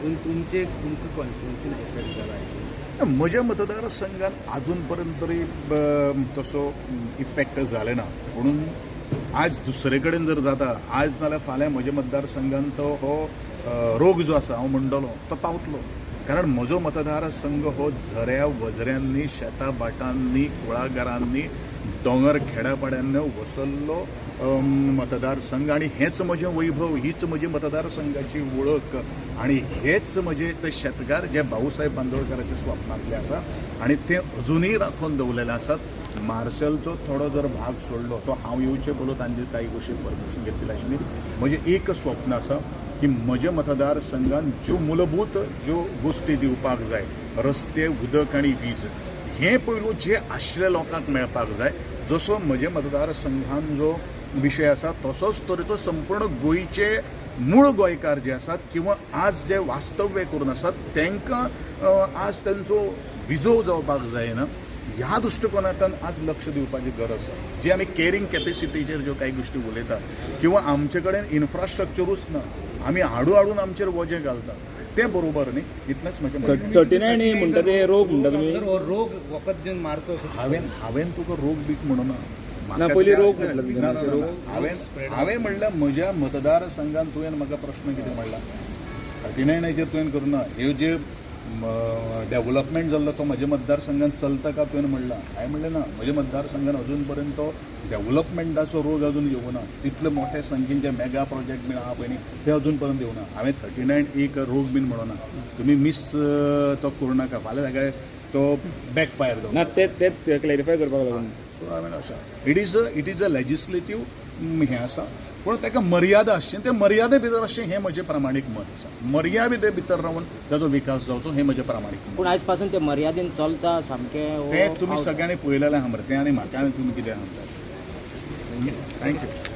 पूण तुमचे तुमकां कॉन्स्टिट्युन्सीन इफेक्ट जाला? म्हज्या मतदारसंघान अजून पर्यंत तरी तसो इफेक्ट जाले ना, म्हणून आज दुसरे कडेन जर जाता आज नाल्यार फाल्यां म्हज्या मतदारसंघान तो हो रोग जो आसा हांव म्हणटलो तो पावतलो. कारण म्हजो मतदारसंघ हो झऱ्या वझऱ्यांनी, शेतां भाटांनी, कुळागरांनी, दोंगर खेड्यापाड्यांनी वसल्लो मतदारसंघ आनी हेंच म्हजें वैभव, हीच म्हजी मतदारसंघाची वळख आनी हेच म्हजे ते शेतकार जे भाऊसाहेब बांदोडकाराचे स्वप्नांतले आसा आनी ते अजुनूय राखून दवरलेले आसात. मार्शलचो थोडो जर भाग सोडलो तो हांव येवचे पयलो तांचे कांय गोश्टी परमिशन घेतलेली आशिल्ली. म्हजें एक स्वप्न आसा की म्हज्या मतदारसंघान ज्यो मूलभूत ज्यो गोश्टी दिवपाक जाय, रस्ते, उदक आनी वीज, हें पयलू जे आशिल्ल्या लोकांक मेळपाक जाय. जसो म्हज्या मतदारसंघान जो विशय आसा तसोच तरेचो संपूर्ण गोंयचे मूळ गोंयकार जे आसात किंवा आज जे वास्तव्य करून आसात तांकां आज तांचो विजोव जावपाक जायना ह्या दृश्टिकोनांतल्यान आज लक्ष दिवपाची गरज आसा. जी आमी कॅरिंग कॅपेसिटीचेर ज्यो कांय गोश्टी उलयतात किंवा आमचे कडेन इन्फ्रास्ट्रक्चरूच ना, आमी हाडू हाडून आमचेर वजें घालतात, तें बरोबर न्ही. इतलेंच म्हजें म्हणणें. 39 म्हणटा ते रोग म्हणटा तुमी? रोग वखद दिवन मारचो. हांवें तुका रोग बीक म्हणूना. ना, पयलीं रोग म्हटलं. हांवें म्हणल्यार म्हज्या मतदारसंघान तुवें म्हाका प्रश्न कितें म्हणला 39 तुवें करुना, ह्यो जे डेव्हलपमेंट जाल्लो तो म्हज्या मतदारसंघान चलता का तुवें म्हणला? हांवें म्हणलें ना, म्हज्या मतदारसंघान अजून पर्यंत तो डेव्हलपमेंटाचो रोग अजून येवना. तितले मोठे संख्येन जे मेगा प्रोजेक्ट बीन आहा पळय न्ही ते अजून पर्यंत येवना. हांवें 39 एक रोग बीन म्हणूना, तुमी मीस तो करूं नाका, फाल्यां सगळे तो बॅकफायर जाता. ना, ते क्लॅरिफाय करपाक लागून. सो हांवें अशें it is a legislative हें आसा, पूण ताका मर्यादा आसची, ते मर्यादे भितर आसचें हें म्हजें प्रामाणीक मत आसा. मर्यादे भितर रावन ताचो विकास जावचो हें म्हजें प्रामाणीक मत. पूण आयज पासून ते मर्यादेन चलता सामकें तें तुमी सगळ्यांनी पळयलेलें आहा मरे तें, आनी म्हाका तुमी कितें सांगता. Thank you.